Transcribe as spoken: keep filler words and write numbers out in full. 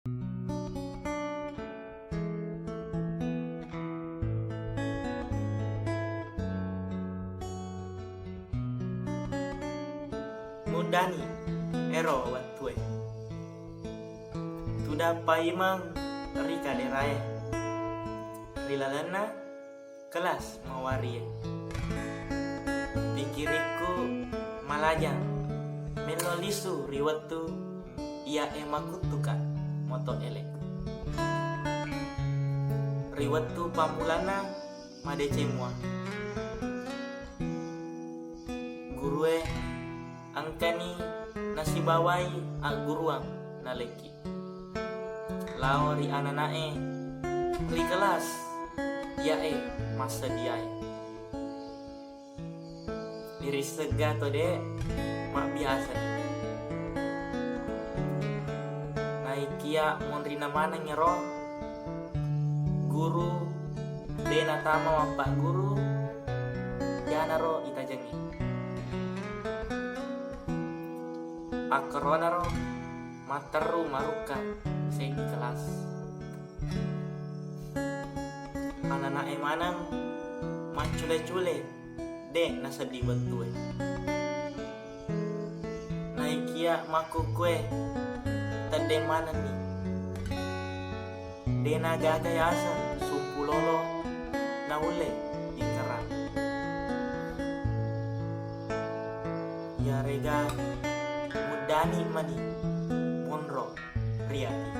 Muddani ero wettue. Tudang paimeng ri kaderae, ri lalenna kelas mawarie. Pikirikku malajang, melo lisu ri wettu iyae makuttuka moto ele. Ri wettu pammulana madeceng mua, gurue engkani nasibawai agguruang nalekki lao ri anana'e ri kelas iyae massediae. Irissegga to de' mabbiasa. Naikia monrina maneng ero guru de' natama mappagguru, iyanaro itajengngi. Akkoronaro matteru marukka seddi kelas. Anana'e maneng maccule-cule, de' naseddi wettue. Naikia makkukkue tedde manenni. De' nagaga yaseng sumpulolo naulle ingerang. Iyarega muddani mani monro ri ati.